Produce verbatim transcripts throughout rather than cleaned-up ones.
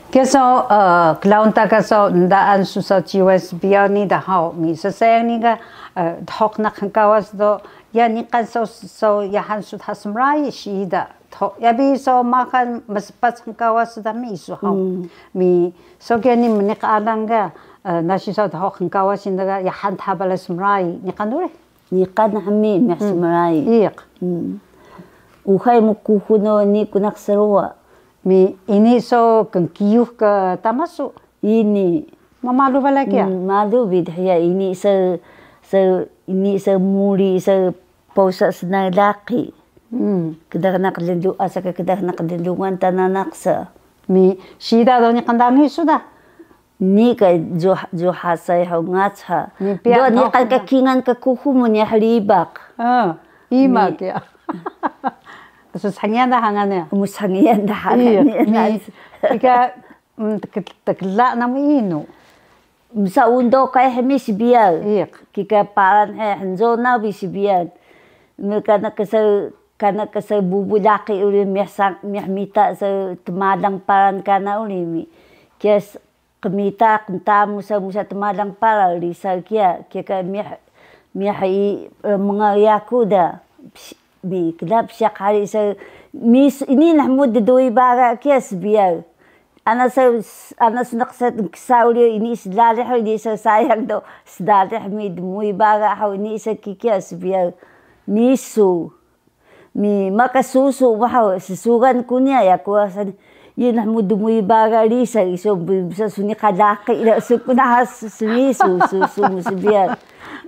Kiya so, eh, klaun ta ka so, ndaan su so ciway sbiyaw ni da haw, mi ssayang ni ka, eh, dhuq naq hngkawas do, ya niqan so, so yahan su dha smray siida. Dhuq, ya bi so maxal mspat hngkawas da mi su haw. Mm. Mi so kiya ni mniq alang ka, eh, nasi so dhuq hngkawas ni da ka yahan dha balay smray, niqan duri. Niqan hmi mih smray. Iq. Mm. Uxay mu kuxul o ni ku naq sruwa. Mi ini so knkiyux ka tama su? Ini. Ma malu balay kiya? Mm, malu bi dhiya ini se, se, ini se muri se posa snaw laqi. Mm. Kdxnaq lnlu, asa ka kdxnaq lnlungan ta nanaq sa. Mi siida do niqan dangi su da? Ni ka ju-, juha sai haw ngac ha. Ni piya do niqan ka kingan ka kuxul mu ni hribaq. Ah, ima kiya. Su sngiyal da hangan ya? Mu sngiyal da hangan ya. Ni, ika, mm, tek-, tkla namu inu? Msa undo kay hmi sbiyaw. Iq. Kika paran he hnjo na bi sbiyaw. Kana ksa, kana ksa bubu laqi uri mih sang, mih mita sa tmalang paran kana uri mi. Kiya s-, qmita qnta musa, musa tmalang paran risa kiya, kiya ka mih, mih i, eh, mnga yaku da. Bi kla bsiyaq hari sa, mis, ini nah mu dduuy baga kiya sbiyaw. Ana sa, ana snaq sa ksa uri ini sdalih ini sa sayang do sdalih mi dmuuy baga haw ini sa kikiya sbiyaw. Misu. Mi maka susu bahaw, ssugan ku niya, yaku asa ni, ini nah mu dmuuy baga risa, isu bisa su niqan laqi da, su ku naha smisu, susu mu sbiyaw.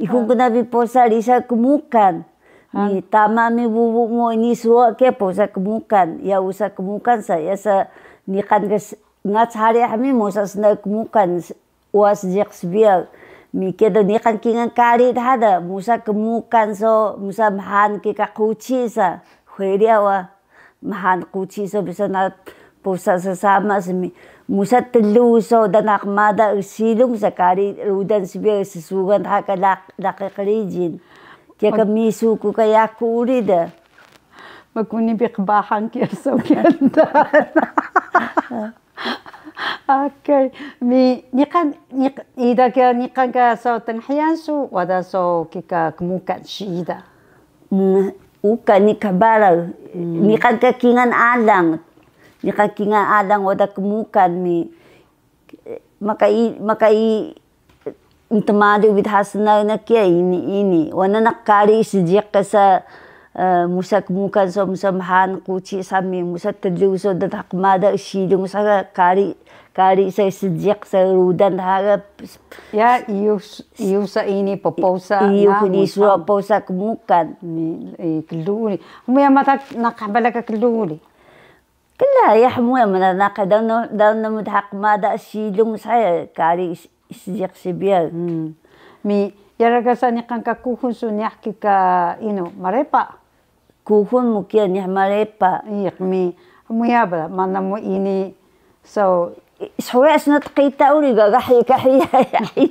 Ihun ku na bi posa risa kmukan. Mi tama mi bubu mu ini sruwa ke posa kmukan. Ya usa kmukan sa, ya sa niqan ka s-, ngac hari hmi musa snaw kmukan. Uwa sediq sbiyaw, mi kiya do niqan kingan kari dha da, musa kmukan so, musa mhaan kika quci sa, heriya wa, mhaan quci so, bisa na posa ssama smi, musa tlu so, dana qmada silung sa kari rudan sbiyaw ssugan dha ka laq-, laqi qrijil. Kiya ka misu ku ka yaku uri da. Makuni bi qbahang kiya so kiya da. Okay. Mi, niqan, niq-, ida ka niqan ka so tnhiyan su, wada so kika kmukan siida? Mm, uka ni ka baraw. Mm. Niqan ka kingan alang. Niqan kingan alang wada kmukan mi. Maka i, maka i, Ntmalu bi dha snaw na kiya ini, ini. Wana naq kari sediq ka sa, eh, musa kmukan so, musa mhaan quci sami, musa tlu so, dha qmada silung sa kari, kari sa sediq sa rudan dha ga. Ya, iyu, iyu sa ini, pposa, iyu na, ni musa. Sruwa posa kmukan. Ni, eh, kluni. Hmuya mata naq bala ka kluni. Kla, ya hmuya mnanaqi daun, daun namu dha qmada silung saya kari is-, isjiq sbiyaw. Hmm. Mi, ya raga sa niqan ka kuxul su niyah kika inu, marepa? Kuxul mu kiya niyah marepa. Iq mi, hmuya ba, mana mu ini, so, i-, shuya snu tqita uri gaga hi ka hi, hi,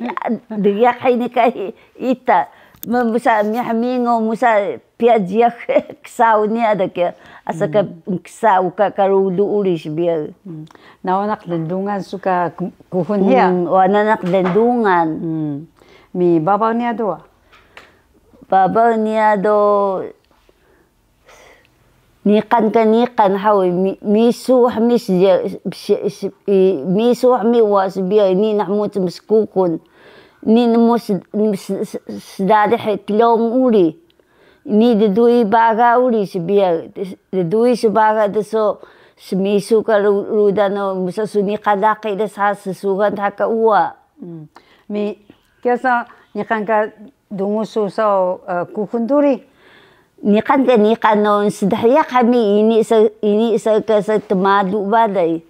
dgiyaq hi ni ka hi, ita. Musa miyah mingo, musa Piya jiyax ksaw niya da kiya, asa ka ksaw ka, ka rulu uri sbiyaw. Nawa naq lnlungan su ka kuxul hiya? Wana naq lnlungan. Mi babaw niya do? Babaw niya do niqan ka niqan haw, mi-, misu hmi sjiyax, misu hmi wa sbiyaw, ini naq mu cmskukun. Ini nmu sdadih tlung uri. Ini dduuy baga uri sbiyaw, dduuy sbaga dsu smisu ka ru-, rudan o, musa su niqan laqi dsa ssugan dha ka uwa. Mi, kiya sa niqan ka dungus su so, eh, kuxul duri? Niqan ka niqan o sdhiya kami ini sa, ini sa ka sa tmalu balay.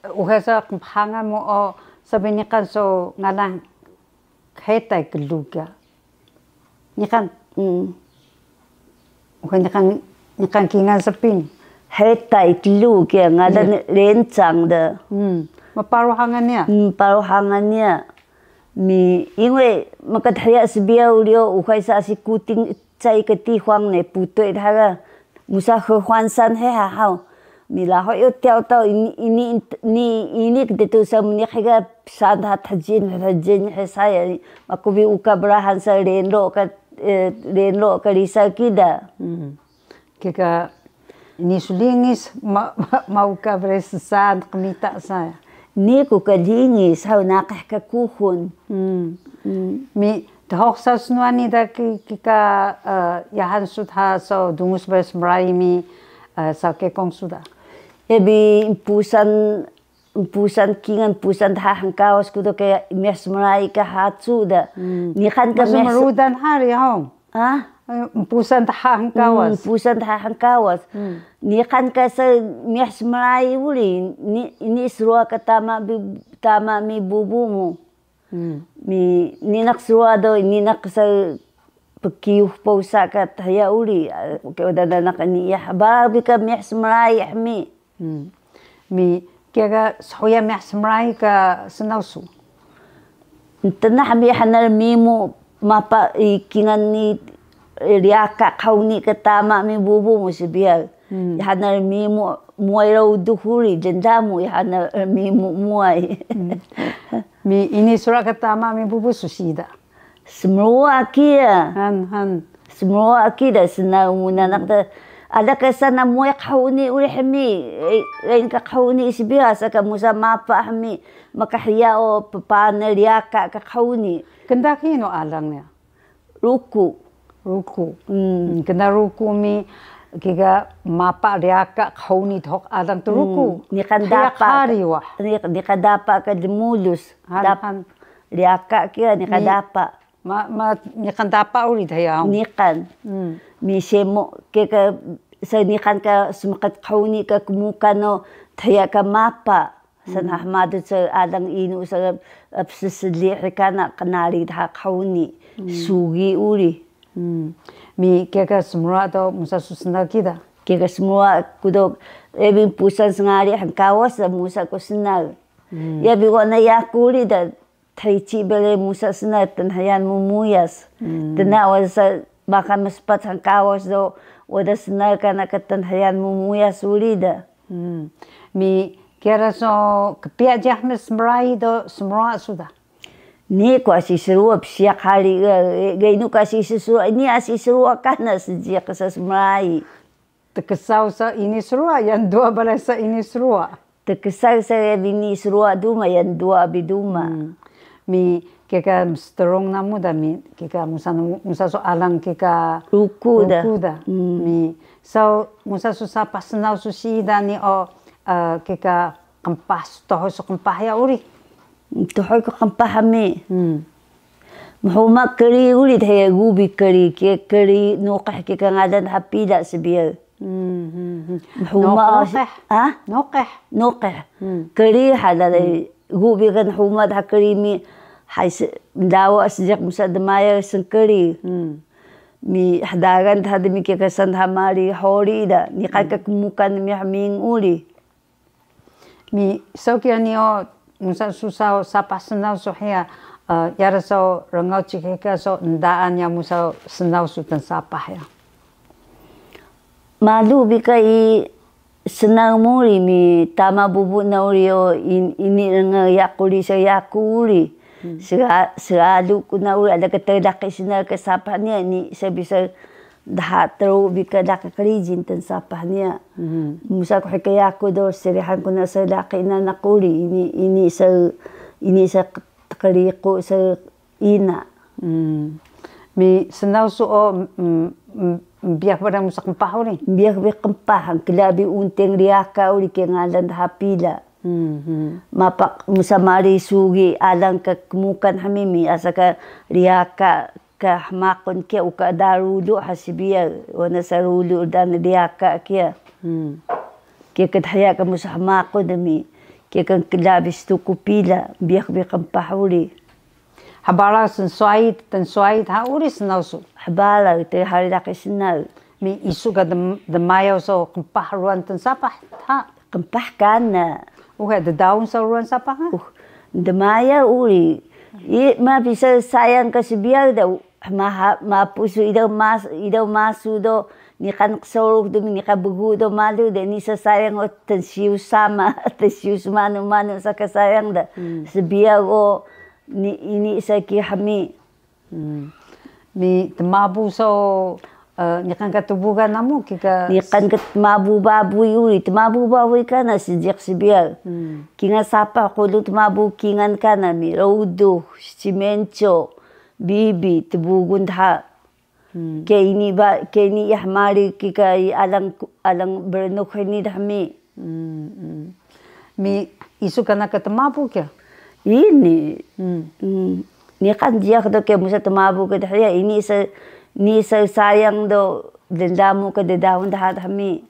Uxe sa qmphangan mu o sabi niqan so ngalan Hetay Klug ka. Niqan. Uka niqan, niqan kingal sapin. Hetay Klug ka ngalan rencang da. Maparu hangan niya? Maparu hangan niya. Mi, ingwe mkdhiya sbiyaw riyo uxay sa asi kuting cai ka tihwang ne putoy dha ga. Musa hhuan san he ha haw. Ni laho yo tiyaw taw ini, ini, ini, ini kdetu sa mniq ga psaan dha thjin, thjin he saya. Maku bi uka brahan sa lenro ka, eh, lenro ka risa kida. Hmm. Kika ini su lingis ma, ma, ma uka bre saan qmita saya. Ni ku ka lingis, haw naqih ka kuxul. Hmm. Hmm. Mi Dhuq saw snuwan ni da ki-, kika, eh, yahan su dha saw dungus bale smray mi, eh, saw kekong su da. Ebi mpusan, mpusan kingan, mpusan dha hngkawas ku do ke miyah smray ka hacu da. Hmm. Niqan ka miyah s- mrudan hari hug. Ah? Eh, mpusan dha hngkawas. Hmm, mpusan dha hngkawas. Hmm. Niqan ka saw miyah smray uri, ni, ini sruwa ka tama bi, tama mi bubu mu. Hmm. Mi, ini naq sruwa do, ini naq saw pkiyux pawsa ka dhiya uri, ah, ke uda da naq ini iyah, baraw bi ka miyah smray hmi. Hmm. Mi, kiya ka shuya miyah smray ka snaw su? Tnah mi hana rmimu mapa i kingan ni, eh, riyaka qhuni ka tama mi bubu mu sbiyaw. Hmm. Hana rmimu muway raw duhuri, dndamu hana rmimu muway. Hmm. Mi ini sruwa ka tama mi bubu su siida? Smruwa kiya. Han, han. Smruwa kiya da snaw mu nanaq da. Ada ka sana muway qhuni uri hmi, eh, lain ka qhuni sbiyaw sa ka musa mapa hmi, maka hiya o ppana riyaka ka qhuni. Kndaki inu alang niya? Ruku. Ruku. Hmm. Hmm, kna ruku mi kika mapa riyaka qhuni dhuq alang Truku. Hmm. Niqan dapa. Hari wah. Ni-, niqan dapa ka dmulus. Han, dap-, han. Riyaka kiya niqan dapa. Ma, ma, niqan dapa uri dhiya. Niqan. Hmm. Mi semu kika sa niqan ka smqat qhuni ka kmukan o dhiya ka mapa. Sana hmadu sa alang inu sa, eh, psslih kana qnari dha qhuni, sugi uri. Hmm. Mi kika smruwa do musa su snaw kida? Kika smruwa ku do, ebi mpusan sngari hngkawas da musa ku snaw. Hmm. Ya bi wana yaku uri da, thaici bale musa snaw tnhyan mu muyas. Hmm. Tna wada sa baka mspat hngkawas do, wada snaw kana ka tnhyan mu muyas uri da. Hmm. Mi kira so kpiya jiyax mi smray do smruwa su da? Ni ku asi sruwa psiya hari ga, ga inu ka asi sruwa, ini asi sruwa kana sjiyax sa smray. Tksaw sa ini sruwa, yan duwa balay sa ini sruwa. Tksaw sa ini sruwa duma, yan duwa bi duma. Hmm. Mi kika mstrung namu da mi kika musa, musa su alang kika ruku da. Ruku da. Hmm. Mi so musa su sapah snaw su siida ni o, eh, kika qmpah, tuhuy su qmpah ya uri. Tuhuy ku qmpah mi. Hmm. Mhuma kri uri dhiya, gubi kri, kika kri nuqih kika ngalan dha pila sbiyaw. Hmm, hmm, hmm. Mhuma. Nuqih. Ha? Nuqih. Nuqih. Hmm. Kri hala, hmm, gubi ka nhuma dha kri mi, hay se-, ndawa sediq musa dmaya snkri. Hmm. Mi hdagan dha dmi kika san dha mari hori da, niqan ka kmukan mi hming uri. Mi so kiya ni o musa su saw sapah snaw su hiya, eh, yara saw rngaw cikika saw ndaan ya musa snaw su tnsapah ya. Malu bi ka i snaw mu uri mi tama bubu na uri o in-, ini rngaw yaku uri sa yaku uri. Hmm. Sga-, sgalu ku na uri ada ka tdaki snaw ka sapah niya ni sa bisa dha tru bi ka daki krijin tnsapah niya. Hmm. Musa ku hika yaku do srihan ku na sa daki na naq uri ini, ini sa, ini sa tqriqu sa ina. Hmm. Mi snaw su o, mm, mm, mbiyax bale musa qmpah uri? Mbiyax bi qmpah, kla bi unteng riyaka uri ke ngalan dha pila. Hmm, hmm. Mapa musa mari sugi alang ka kmukan hmi mi, asa ka riyaka ka hmaqun kiya uka da rulu ha sbiyaw, wana sa rulu dan riyaka kiya. Hmm. Kiya ka dhiya ka musa hmaqun mi, kiya ka kla bi stuku pila, mbiyax bi qmpah uri. Hbaraw snsuway, tnsway dha uri snaw su? Hbaraw, te hari laqi snaw. Mi isu ka dm-, dmayaw saw qmpah ruwan tnsapah dha? Qmpah kana. Uxe, ddaun saw ruwan sapah ha? Uh, dmayaw uri. I, ma bisa sayang ka sbiyaw da, ma ha-, mapusu idaw mas-, idaw masu do, Niqan qsurux do mi niqan bgu do malu de, ini sa sayang o tnsiyu sama, tnsiyu smanu manu sa ka sayang da. Sbiyaw o ini sa ki hmi. Mi tmabu so niqan ka tbugan namu kika. Niqan ka tmabu babuy uri, tmabu babuy kana seejiq sbiyaw. Kingal sapah qulu tmabu kingal kana mi rodux, scimenco, bibi, tbugun dha. Ke ini ba, ke ini ih mari kika i alang, alang brnux ini dha mi. Mi isu kana ka tmabu kiya? Ini. Niqan jiyax do ke musa tmabu ke dhiya, ini sa, ini sa sayang do dndamu ke ddahun dha dha mi.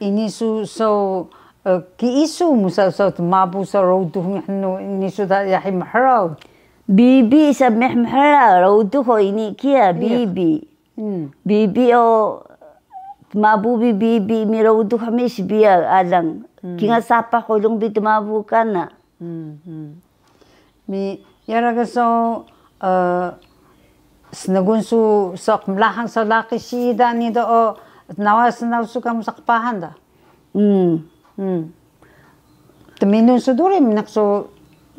Ini su so ki isu musa so tmabu so rodux mi hnu, ini su da yahi mhraw. Bibi sa mih mhraw, rodux o ini kiya bibi. Bibi o tmabu bi bibi mi rodux mi sbiyaw alang. Kingal sapah qulung bi tmabu kana. Mi yara ka so snegun su so qmlahang so laqi siida ni do o tnawa snaw su ka musa qpahan da. Tminun su duri mnaq su,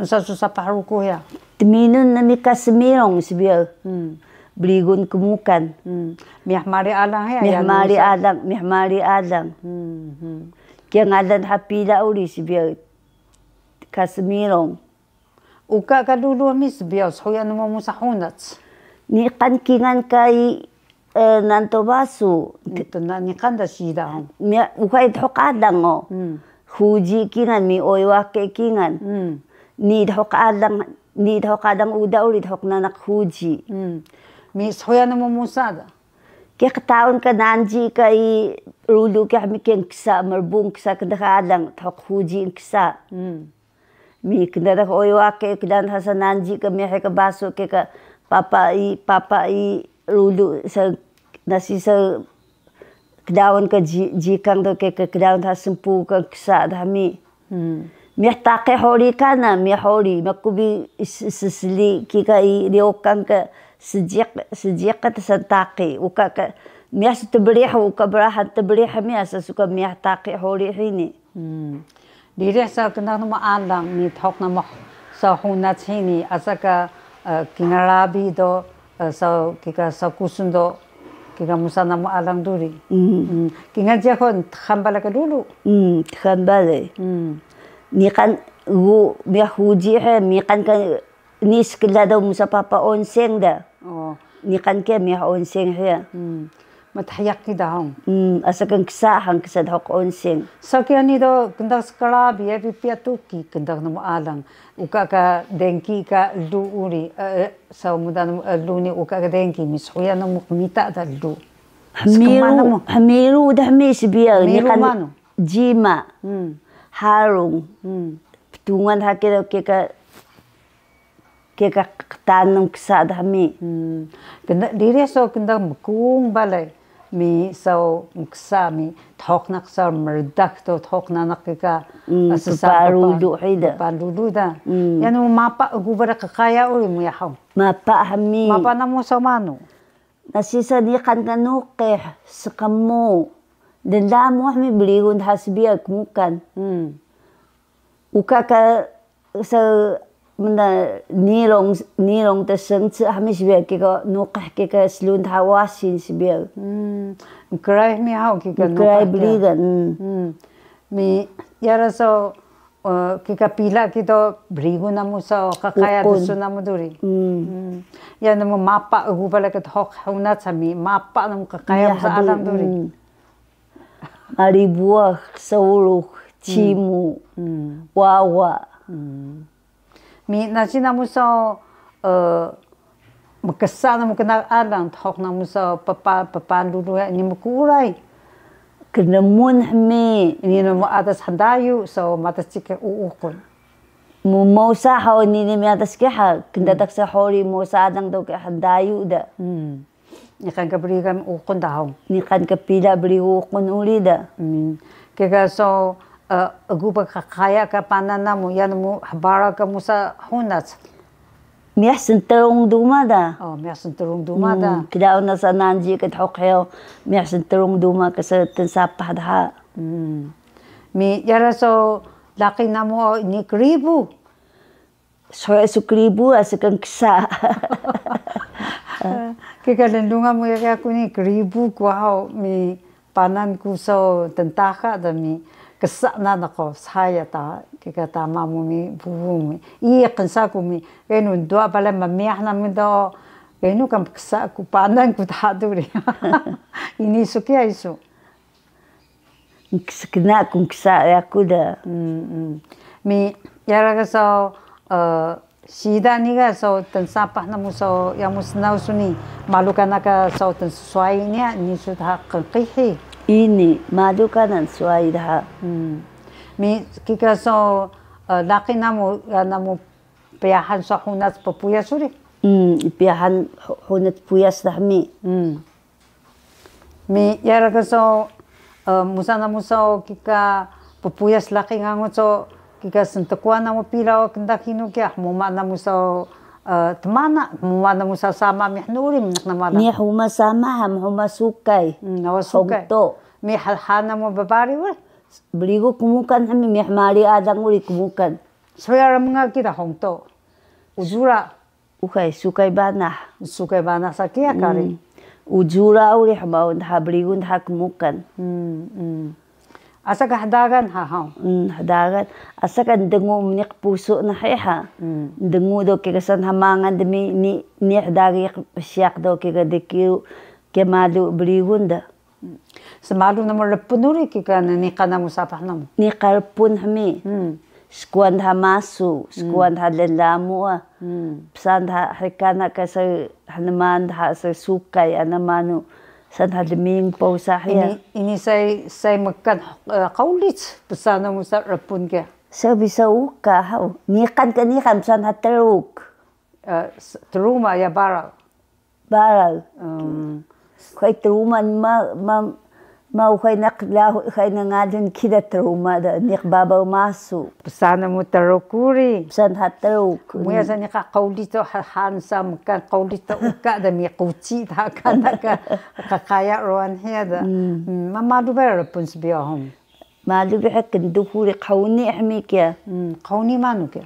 nsa su sapah ruku hiya. Tminun nami ka smirong sbiyaw. Brigun kmukan. Miyah mari alang hiya. Miyah mari alang, miyah mari alang. Kiya ngalan ha pila uri sbiyaw ka smirong. Uka ka lulu mi sbiyaw shuya nmu musa hunac. Niqan kingal ka i nanto basu. Niqan da siida hug. Uka i dhuq alang o. Huji kingal mi oy wake kingal. Ni dhuq alang, ni dhuq alang uda uri dhuq nanaq huji. Mi shuya nmu musa da. Ke qtaun ka nanji ka i rulu ke hmi ke nksa mrbung ksa kndha alang dhuq huji nksa. Mi kndadax oy wake kdaan hasa nanji ka mihi ka basu ke ka papa i, papa i rulu sa nasi sa kdaun ka ji-, jikang do ke ka kdaun ha smpu ka ksa dha mi. Miyah taqi hori kana, miyah hori, maku bi s-, ssli kika i ryokan ka seejiq, seejiq ka tsan taqi, uka ka miyah stbrih, uka brahan tbrih miyah sa suka miyah taqi hori hini. Ririh saw kndadax nmu alang ni dhuq nmu saw hunac hini, asa ka kingal rabi do, saw kika saw kusun do, kika musa nmu alang duri. Kingal jiyax o txan balay ka lulu. Txan balay. Niqan gu miyah huji he, niqan ka Ni skla do musa papa onseng da. Niqan kiya miyah onseng hiya. Mthyaq ki da hug. Asa ka nksa hug ksa dhuq onseng. Saw kiya ni do kndadax skla bi ya bi piya tuki kndadax nmu alang. Uka ka dengki ka elu uri. Saw muda nmu elu ni uka ka dengki mi shuya nmu qmita da elu. Hmiru, hmiru da hmi sbiyaw. Niqan jima. Harung. Ptungan haki do kika Kika qtanun ksa dha mi. Ririh saw kndadax mkuung balay mi saw mksa mi dhuq naq saw mrdax do dhuq nanaq kika ssaan ppa rulu hida. Ppa rulu da. Yanu mapa egu balay qqaya uri mu yahaw. Mapa hmi. Mapa namu saw manu. Nasi sa niqan ka nuqih, sqmu. Dndamu hmi brigun dha sbiyaw kmukan. Uka ka sa mna nilung, nilung ta sngci hmi sbiyaw kika nuqih kika slun dha wasin sbiyaw. Mkray hmi haw kika nuqih brigun. Mi yara saw kika pila ki do brigun namu saw qqaya dsun namu duri. Ya namu mapa egu balay ka dhuq hunac hmi mapa namu qqaya musa alang duri. Mari buwax, sawrux, cimu, wawa. Mi nasi namu saw mksa namu kna alang dhuq namu saw ppa, ppa rulu ini mkuray. Knrmun hmi. Ini namu adas hndayu saw madas cika uuqun. Mu mosa haw ini ni mi adas kiha, kndadax sa hori mosa alang do kiha hndayu da. Niqan ka brigun uqun da haw. Niqan ka pila brigun uqun uri da. Kika saw egu ba qqaya ka panan namu, ya namu hbaraw ka musa hunac. Miyah sntrung duma da. Oh, miyah sntrung duma da. Klaun na sa nanji ka dhuq hiya, miyah sntrung duma ka sa tnsapah dha. Hmm. Mi yara so laqi namu o ini kribu. So su kribu asa kan ksa. Kika lnlungan mu ya ku ni kribu ku hau mi panan ku so tntaha da mi ksa na nako saya ta kika tama mu mi bubu mi. Iya knsa ku mi kenu dua bale mamiyah namu do kenu kan ksa ku panan ku ta duri. Ini su kiya isu. Kna ku ksa yaku da. Mi yara ka so sida ni ka so tnsapah namu so yamu snaw su ni malu kana ka so tnswai niya ni su dha qnqihi. Ini malu kana swai dha. Mi kika so laqi namu namu pyahan so hunac ppuyas uri. Pyahan hunac puyas dha mi. Mi yara ka so musa namu so kika ppuyas laqi ngango so kika sntkuan namu pila o knda hinu kiya hmuma namu so tmana hmuma namu so sama mi hnuri mnaq namu ala. Mi huma sama ha mhuma sukay. Nawa sukay. Hongto. Mi halha namu bbari uri. Brigu kmukan hmi mi hmari adang uri kmukan. Soya ra mnga kida hongto. Ujura. Uxay, sukay banah. Sukay banah sa kiya kari. Ujura uri hmaun dha brigun dha kmukan. Asa ka hdagan ha haw. Hdagan. Asa ka ndngu mniq pusu na hiya ha. Ndngu do kika san ha mangan dmi ni ni hdagi psiyaq do kika dkiyu ke malu brigun da. Smalu namu rpun uri kika niqan namu sapah namu. Niqan rpun hmi. Skuan dha masu, skuan dha lnlamu a. Psan dha hkana ka sa hnuman dha sa sukay ana manu. San dha lming po sa hiya. Ini sai sai mkan qawlic psan namu sa rpun kiya. Sa bisa uka haw. Niqan ka niqan psan dha truk. Truma ya baral. Baral. Uxay truma ma ma ma uxay naq lahu uxay na ngalun kida truma da niq babaw masu. Psaan mu truk uri. Psaan dha truk. Muya sa niqa qawlic to han sa mkan qawlic to uka da mi quci dha kana ka qaya ruwan hiya da. Ma malu bal rpun sbiyaw hum. Malu bi ha knduhu ri qhuni hmi kiya. Qhuni manu kiya?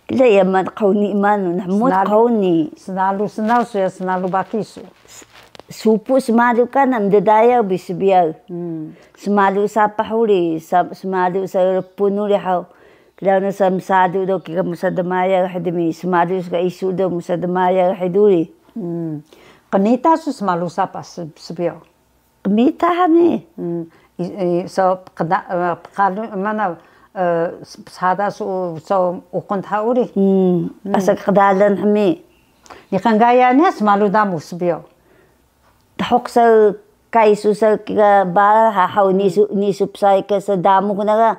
Kla ya man qhuni manu, nahmut qhuni. Snalu snaw su ya snalu baki su. Supu smalu kana mddayaw bi sbiyaw. Smalu sapah uri, smalu sa rpun uri haw. Kla na sa msadu do kika msa dmayaw hdi mi, smalu ska isu do msa dmayaw hdi uri. Qnita su smalu sapah sbiyaw. Qmita hmi. So pqalu mana psada su so uqun dha uri. Asa ka qdalan hmi. Niqan gaya niya smalu damu sbiyaw. Dhuq sa kay su sa kika baral ha haw nisu nisu psai ka sa damu kuna ga.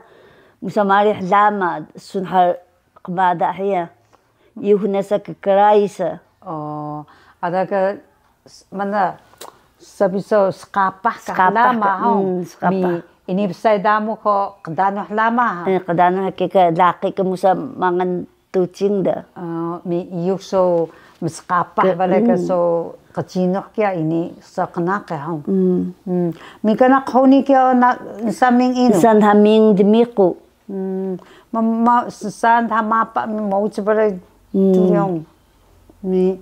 Musa mari hlama sun ha qmada hiya. Yuh na sa kkray sa. Ada ka mana sabi so sqapah ka hlama haw. Mi ini bsay damu ko qdanu hlama ha. Qdanu ha kika laqi ka musa mangan tucing da. Mi iyux so msqapah balay ka so qcinuh kiya ini so qnaqi haw. Mi kana qhuni kiya na nsaming inu. Nsan haming dmiqu. Ma, ma, saan dha mapa mi mauc balay tuyung. Mi,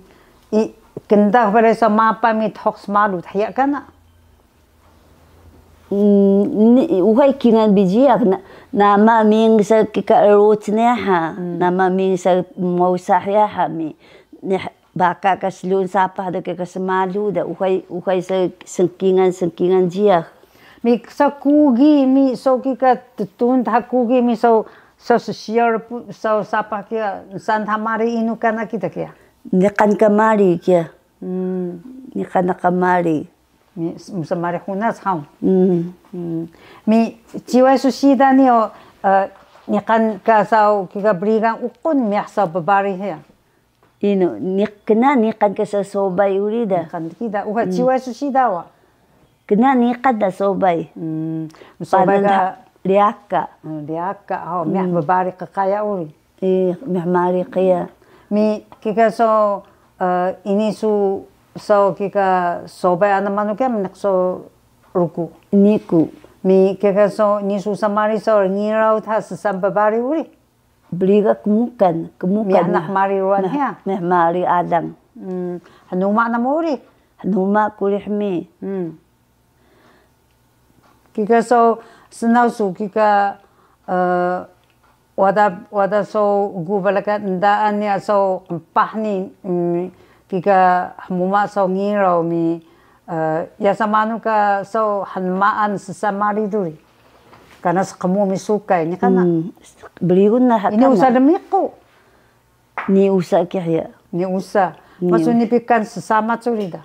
i, kndax balay sa mapa mi dhuq smalu dhiya kana. Uxay kingal bi jiyax, nama ming sa kika ruc niya ha, nama ming sa mausa hiya ha mi. Baka ka slun sapah da kika smalu da, uxay, uxay sa sngkingan, sngkingan jiyax. Mi sa kugi, mi so kika ttun dha kugi, mi so, so siyar pu, so sapah kiya, nsan dha mari inu kana kida kiya? Niqan ka mari kiya. Niqan ka mari. Mi, musa mari hunas haw. Mi, ciway su siida ni o, niqan ka saw kika brigan uqun, miyah saw bbari hiya. Inu, niq-, kna niqan ka sa sobay uri da. Niqan kida, uha ciway su siida wa? Kna niqan da sobay. Sobay ka riyaka. Riyaka, ho, miyah bbari qaya uri. Miyah mari qaya. Mi kika so, eh, ini su, so kika sobay ana manu kiya mniq so ruku. Niku. Mi kika so ini su samari so ngiraw tha ssaan pbari uri. Briga kmukan, kmukan. Mi anak mari ruwan hiya. Meh mari adang. Hmm, hnuma namu uri. Hnuma kuri hmi. Hmm. Kika so snaw su kika, eh, wada, wada so gu balaka ndaan niya so qmpah ni, mm, kika hmuma so ngiraw mi, eh, yasa manu ka so hnmaan ssaan mari duri. Kana sqmu mi sukay ni kana. Hmm, brigun na hakana. Ini usa lmiqu. Ni usa kiya hiya. Ni usa. Ni masu usa. Ni pikan ssama curi da.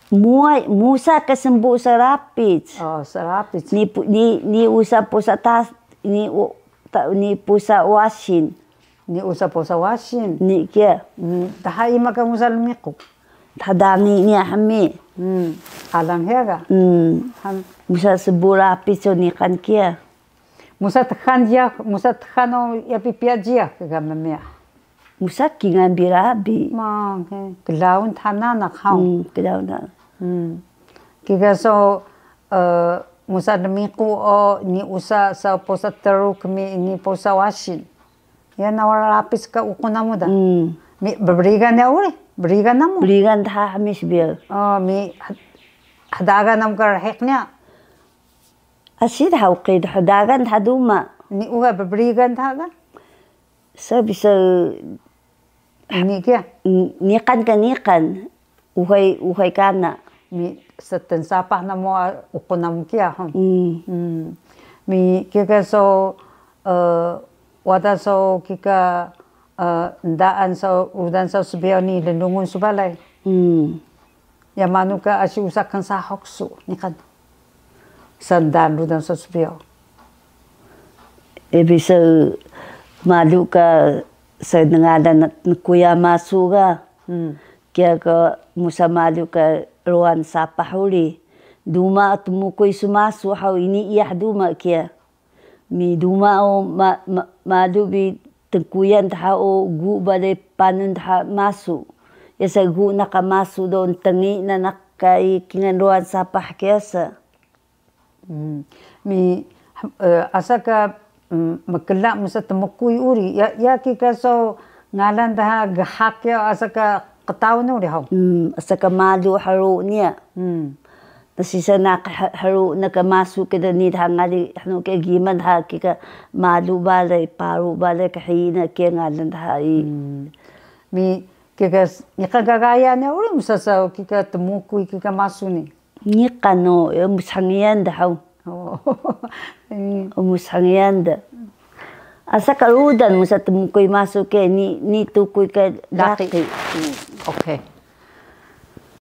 Muway, musa ka smbu srapic. Oh, srapic. Ni pu-, ni, ni usa pusa tas, ni u-, ta-, ni pusa wasin. Ni usa pusa wasin. Ni kiya. Hmm, daha ima ka musa lmiqu. Daha dangi niya hmi. Hmm, alang hiya ga. Hmm. Han. Musa smbu rapic so niqan kiya. Musa txan jiyax, musa txan o ya pipiya jiyax ka memiyax. Musa kingal bi rabi. Ma, ke, klaun tha nanaq haw. Hmm, klaun tha. Hmm. Kika so, eh, musa lmiqu o ni usa so pusa truk mi ni pusa wasin. Ya na wada rapic ka uqun namu da. Hmm. Mi brigan ya uri, brigan namu. Brigan daha hmi sbiyaw. Oh, mi h-, hdagan namu ka rhiq niya. Asi dha uqi dha dagan dha duma. Ni uxe bbrigan dha ga? Sa bisa ni kiya? N-, niqan ka niqan. Uxay, uxay kana. Mi sten sapah namu, a, uqun namu kiya, ha? Hmm. Hmm. Mi kika so, eh, wada so kika, eh, ndaan so, rudan so sbiyaw ni lnlungun su balay. Hmm. Ya manu ka asi usa kan sahok su, niqan. Sndaan rudan so sbiyaw. Ebi so malu ka so ngalan nkuya masu ga. Hmm. Kiya ka musa malu ka ruwan sapah uri. Duma tmukuy su masu haw ini iyah duma kiya. Mi duma o ma-, ma-, malu bi tnkuyan dha o gu balay panun dha masu. Yasa gu naq ka masu do ntngi nanaq ka i kingal ruwan sapah kiya sa. Hmm. Mi, eh, asa ka, mm, mkla musa tmukuy uri. Ya, ya kika so ngalan dha ghak ya asa ka qtaun uri haw. Hmm, asa ka malu hru niya. Hmm. Nasi sa naq h-, hru na ka masu kida ni dha ngali hnu ke giman dha kika malu balay, paru balay ka hina ke ngalan dha i. Hmm. Mi kika s-, niqan ka gaya niya uri musa so kika tmukuy kika masu ni. Niqan o, e, msangiyan dha haw. Oh. Eh. O msangiyan dha. Asa ka rudan musa tmukuy masu ke ni, ni tukuy ka laqi. Laqi. Hmm. Okay.